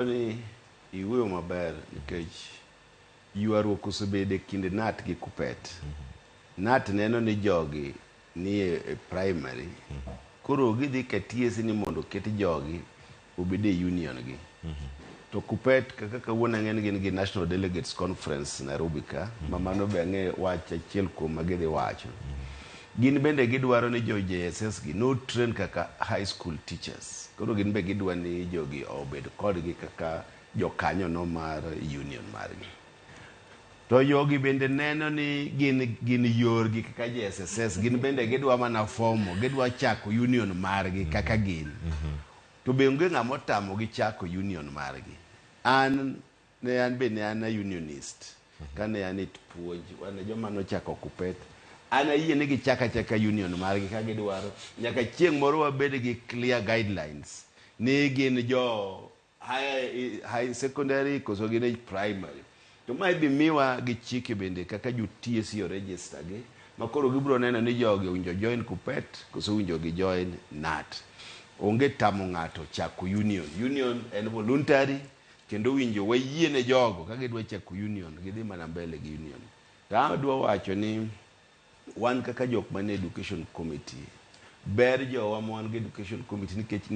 Ni iwuoyo maber nikech ywaruok osebedo e kind KNUT gi KUPPET. KNUT neno ni jogi ni e primary, koro gidhi ka TSC ni mondo oket jogi obed e union gi. To KUPPET kaka kawuono ang'e ni gin gi National Delegates Conference Nairobi ka, ma mano be ang'e wach achiel kuom ma gidhi wacho. Gin bende gidwaro ni jo JSS gi no train kaka high school teachers. Koro gin be gidwa ni jogi obed kodgi kaka jokanyo no mar union margi. To jogi bende neno ni gin yorgi kaka JSSS, gin bende gidwa mana fomo, gidwa chako union margi kaka gin. To be onge ng'ama otamogi chako union margi. An ne an be ne an a unionist. Kane an e puonj, wan e joma nochako KUPPET. An ayie ni gichak achaka union margi ka gidwaro. Nyaka chieng' moro wabed gi clear guidelines ni gin jo high secondary koso gin e primary. To mae bi miwa gi chike bende kaka jo TSC o register gi ma koro gibiro neno ni jogi owinjo join KUPPET koso owinjo gi join KNUT. Onge tamo ng'ato chako union. Union en voluntary kendo owinjo wayie ne jogo ka gidwa chako union gidhi mana mbele gi union. To adwa wacho ni wan kaka jok manie education committee, ber jowa ma wan gi education committee nikech